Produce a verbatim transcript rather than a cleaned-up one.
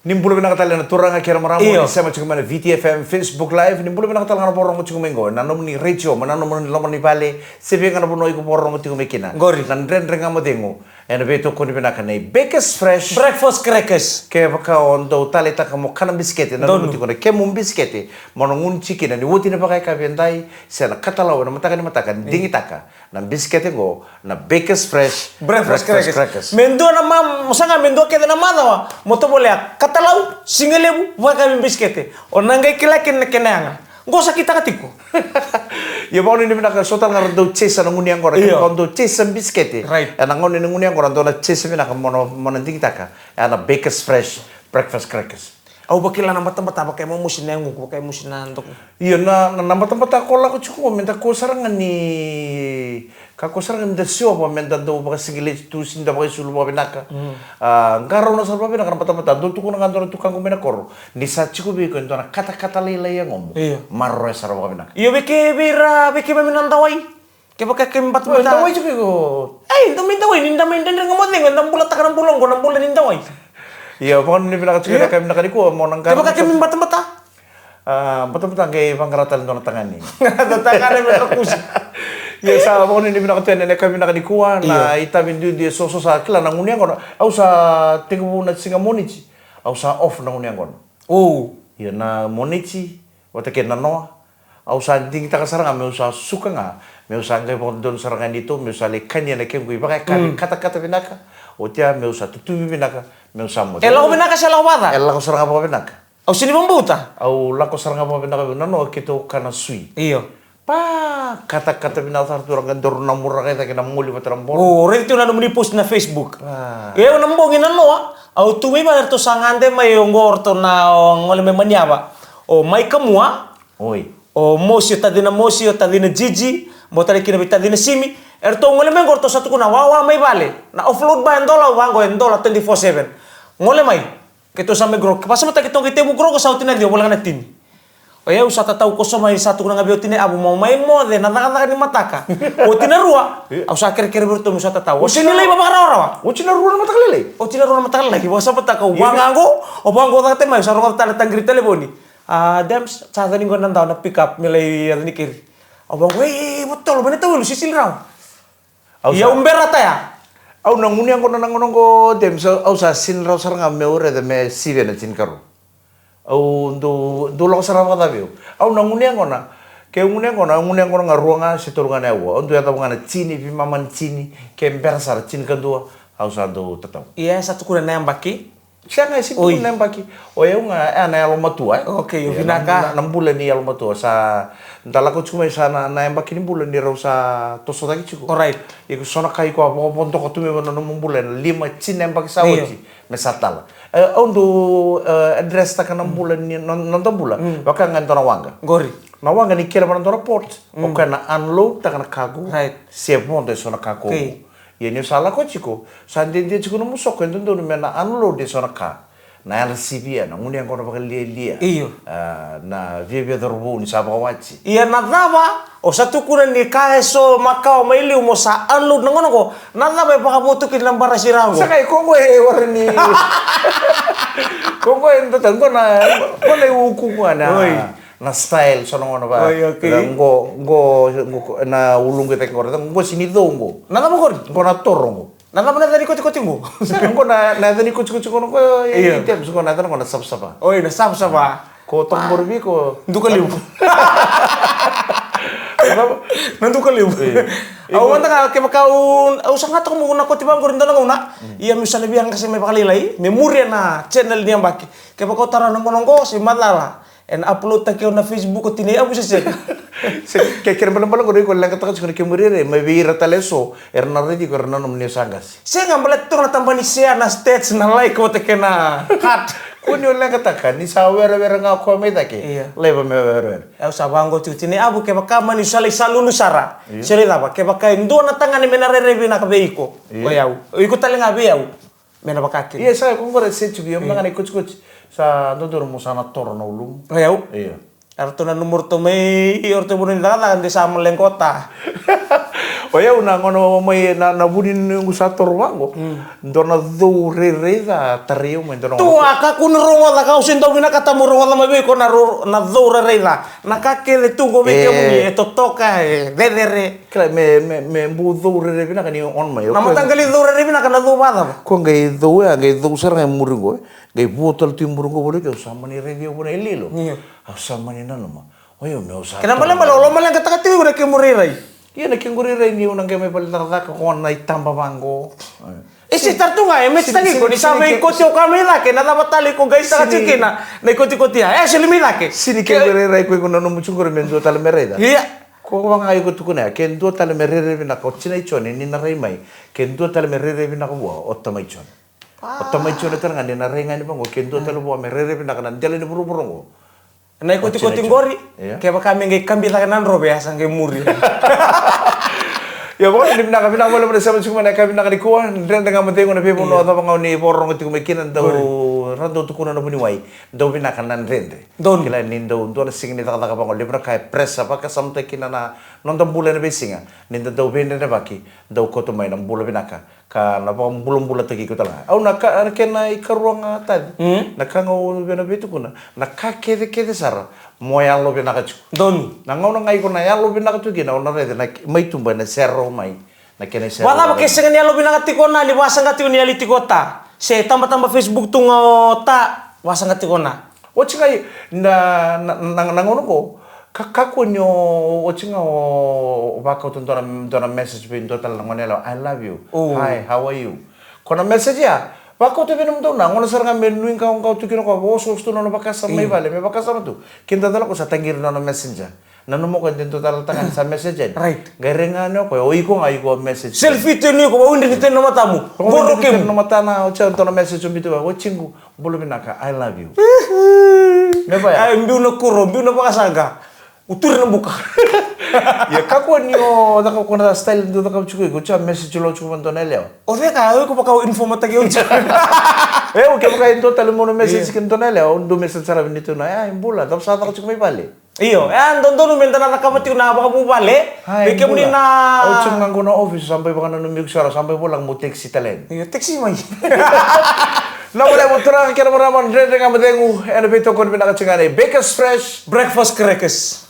Ni bula vinaka tale na turaga kei na marama. Io. Ni sema tiko mai na V T F M Facebook Live. Ni bula vinaka tale ga na vakarorogo tiko mai qo na nomuni retio, mai na nomuni loma ni vale, se vei ga na vanua iko vakarorogo tiko mai kina. Qori. Na Dredre Ga Mo Cegu ena veitokoni vinaka nei Bakers Fresh Breakfast Crackers. Kevaka o dau taleitaka mo kana bisikete, na nomu tiko na kemu bisikete, mo na gunu tiko kina ni oti na vakayakavi edai se na katalau ena mataka ni mataka, digitaka na bisikete qo, na Bakers Fresh Breakfast Crackers. Me dua na ma-, mo saga me dua kece na macawa mo tovolea katalau, sigalevu, vakayakavi bisikete. O na qai kila kina na kena yaga. Qo sa kitaka tiko. Ia, vakanuinui vinaka, so tale ga ra dau chase na gunu yaqona. Io. Kevaka o dau chase bisikete. Right. Ena gauna ni gunu yaqona dau na chase vinaka mo na, mo na digitaka. Ena Bakers Fresh Breakfast Crackers. Au vakila na batabata vaka e momosi na yaguqu, vaka e mosi na doku. Io, na, na, na batabata ko lako tiko qo, me da ko sara ga ni, ka ko sara ga ni da siova, me da dau vakasigileti tu, se da vakaisulu vakavinaka. Mm. A, qarauna sara vakavinaka na batabata, dau tukuna ga dua na tukaqu mai na koro. Ni sa tiko vei iko e dua na katakata lailai e yagomu. Io. Maroroya sara vakavinaka. Io, vei ke, vei ira, vei keimami na dawai. Kevaka keimami batabata. Oi, dawai tiko iko. Ei, da mai dawai, ni da mai Dredre Ga Mo Cegu, da bulataka na bula qo, na bula ni dawai. Io, vakanuinui vinaka tiko. Io. Na yakavi vinaka nikua, mo na qara. Kevaka keimami batabata. A, batabata qai vaqara tale dua na tagane. Na tagane me na kusi. Io, sa vakanuinui vinaka tu ena yakavi vinaka nikua, na itavi duidui e soso sa kila na gunu yaqona. Au sa tekivu na siga Moniti. Au sa off na gunu yaqona. O. Io, na Moniti vata kei na noa. Au sa digitaka sara ga meu sa suka ga, meu sa qai vakadodonu sara ga neitou, meu sa lai kania na kequ ivakayakavi, mm, katakata vinaka. Oti ya meu sa tutuvi vinaka, meu sa moce. E lako vinaka se lako vakaca? E lako sara ga vakavinaka. Au sega ni vakabauta. Au lako sara ga vakavinaka vei na noa keitou kana sui. Io. Pa, katakata vinaka sara tu, ra qai dau namuraka i cake na moli vata na boro. O, raici tu na nomuni post na Facebook. A. E, au na bogi na noa, au tu mai vale, ratou sa gade mai, o qo ratou na, o gole mai Maniava. O Mai Kamua. Oi. O Mosi, o tacina Mosi, o tacina Jiji, mo tale kina vei tacina Simi. Eratou gole mai qo, ratou sa tukuna wawa mai vale. Na offload ba e dola, vaqo e dola twenty-four seven. Gole mai. Keitou sa mai qo, vakasamataka keitou qai tekivu qo, sa oti na ciwa, voleka na tini. O yau sa tatau koso mai, sa tukuna ga vei oti na yavu, mo mai moce na cakacaka ni mataka. Oti na rua, au sa kerekere vei iratou meu sa tatau. Oti na lai vakarawarawa. Oti na rua na mataka lailai. Oti na rua na mataka lailai. Vakasamataka, o vaqo, o vaqo cakate mai, au sa rogoca tale na taqiri talevoni. A, Dems, sa yaco ni qo na dawa na pick up me lai yaco ni keri. Au vaqo, ei, ei, vatolo, mai na tauelu, sisili rawa. Au sa, ia, au berata ya. Au na gunu yaqona na gauna qo, Dems, au sa sini rawa sara ga meu raica me sivi ena tinikarua. Au dau, dau lako sara vakacava vei au. Au na gunu yaqona, ke gunu yaqona, au gunu yaqona ga rua ga se tolu ga na aua. Au dau yacova ga na tini, veimama ni tini, ke bera sara tinikadua, au sa dau tatau. Ia, sa tukuna na yabaki. Sega, e sega ni tukuna na yabaki. O yau ga, e, na yalomatua, e. Okay, io, vinaka. Na, na, na bula ni yalomatua. Sa da lako tiko mai sa na, na yabaki ni bula ni rau sa toso cake tiko. Alright. Iko so na ka iko a vakavodoka tu mai vei na nomu bula ena lima, tini na yabaki sa oti, me sa tala. E, au dau, e, address taka na bula ni, na, noda bula. Mm. Vaka ga e dua na waqa. Qori. Na waqa ni kele vei na dua na port. Mm. O koya na unload taka na cargo. Right. Se vodo eso na cargo. Okay. Ia niu sa lako tiko, sa dede tiko nomu soko, e dodonu me na unload eso na ka. Na yadra sivia, na gunu yaqona vakalialia. Io. A, na viavia cauravou ni sa vakawati. Ia na cava, o sa tukuna ni ka eso makawa mai liu mo sa unload na gauna qo, na cava e vakavotukili na barasi ra qo? Sa qai ko qo e wara ni. Ko qo e dota, qo na, qo na iukuuku ga na. Oi. Na style, so na gauna va. Oi, okay. Na qo, qo, qo, na uluqu e cake qo, qo sini cou qo. Na cava qori? Qo na toro qo. Na cava na yaca ni kotikoti qo? Qo na, na yaca ni kotikoti qo, qo, io, i Dems, qo na yaca qo na savasava. Oi, na savasava. Ko toka qori vei iko. Duka levu. Na cava? Na duka levu. Io. Au mada ga kevaka au, au sa ga toka meu na koti vaqori dua na gauna. Mm. Ia meu sa na via qase mai vakalailai, me muria na channel ni yabaki. Kevaka au tara na gauna qo se macala. Ena upload taki au na Facebook o tinai avu se sega. Se ke kere balabala qori ko leqataka tiko na kemu rairai mai vei ira tale eso era na raici iko, era nanuma ni o sa qase. Sega, baleta toka na taba ni share, na stats, na like, vata kei na heart. Ko ni o leqataka ni sa werewere ga o koya mai cake. Ia. Laiva me werewere. Au sa vaqo tiko tinai avu, kevaka mani sa lai salulu sara. Ia. Se lai cava, kevaka e dua na tagane me na rairai vinaka vei iko. Ia. O yau. O iko tale ga vei au. Me na vaka kina. Ia, sa ko qori se tiko, ia, mada ga na ikotikoti. Sa dodonu mo sa na toro na ulumu. O yau. Ia. Eratou nanuma ratou mai, o ratou vanua ni cakacaka de sa maleqota. O yau na gauna mai na, na vu ni nuiqu sa toro vaqo. Dua na cou rairai ca tarai au mai dua na gauna. Tu a kakua ni rogoca ka au se dau vinakata mo rogoca mai vei iko na ro-, na cou rairai ca. Na ka kece tu qo vei kemuni e totoka, e cecere. Kila me, me, me bu cou rairai vinaka ni on mai. Na mataqali cou rairai vinaka na cou vacava? Ko qai cou ya, qai cou sara ga e muri qo. Qai vua tale tu i muri qo voli ke au sa mani raici au vuna e lilo. Au sa mani nanuma. Oi, au meu sa. Kena balebale o lomaleqataka tiko iko na kemu rairai. Ia na kequ rairai ni au na qai mai vale cakacaka ko na itaba vaqo. E se tara tu ga, e me titaki iko ni sa veikoti o ka mai cake, na cava tale iko qai taka tiko kina na ikotikoti ya. E soli mai cake. Sini kequ rairai ko iko na nomu tiko me dua tale me raica. Ia. Ko vaka iko tukuna ya, ke dua tale me rairai vinaka o tinai Jone ni na rai mai. Ke dua tale me rairai vinaka vua o tamai Jone. O tamai Jone tale ga ni na rai ga ni vaqo, ke dua tale vua me rairai vinaka na dela ni vuravura qo. Na ikotikoti qori, kevaka me qai kabi cake na drope, a sa qai muri. Ia, vaka ni vinaka, vinaka vale vale sema tiko mai na ka vinaka ni kua, Dredre Ga Mo Cegu na veivanua cava ga o ni vakarorogo tiko mai kina, dau ra dau tukuna na vuniwai, dau vinaka na dredre. Donu. Kila ni dau dua na siga ni cakacaka vaqo, levu na ka e pressure, vakasamataki kina na noda bula ena veisiga, ni da dau veidredrevaki, dau koto mai na bula vinaka. Ka na vakabulabulataki iko tale ga. Au na ka, na kena ikarua ga taci. Na ka ga au via na veitukuna. Na ka kecekece sara. Mo yalo vinaka tiko. Donu. Na gauna ga iko na yalo vinaka tu kina, au na raica na mai tuba ena sero mai. Na kena isero. Vacava ke sega ni yalo vinaka tiko na, ni vasaqa tiko ni yali tiko ta. Se tabataba Facebook tu ga o ta, vasaqa tiko na. Oti ga i, na, na, na, na gauna qo, ka, kakua ni o, oti ga o, o vakauta dua na, dua na message vei dua tale na gone yalewa, "I love you." Oh. "Hi, how are you?" Ko na message ya, vakauta vei nomudou na, gauna sara ga me nuiqawaqawa tu kina o koya, osooso tu na nona vakasama mai vale, me vakasama tu. Keda cala ko sa taqiri na nona messenger. Nanuma o koya de dua tale tagane sa message yani. Right. Qai rai ga ne o koya, o iko ga iko a message. Selfie tu ni iko, vauidreki tu na matamu. Vauidreki tu na matana, oti ga dua na message o biuta vua, "Watiqu, bula vinaka, I love you." Me vaya. Ai, biu na kuro, biu na vakasaqa. Uturi na buka. Ia kakua ni o caka ko na style dau caka tiko iko, oti ga message lo tiko vua dua na yalewa. O ceka, o iko vaka o informataki oti. E, o kevaka e dua tale mo na message ke dua na yalewa, o dau message sara vei ni tu na, "Ai, bula, cava sa caka tiko mai vale?" Io, e a dodonu me da na cakava tiko na vakavuvale. Ai, vei kemuni bula. Na au tiko ga qo na office, sa bai vakananumi iko sara, sa bai volaka mo taxi tale yani. Io, taxi mai. Na vale mo turaga kei na marama, Dredre Ga Mo Cegu, ena veitokoni vinaka tiko ga nei Bakers Fresh. Breakfast crackers.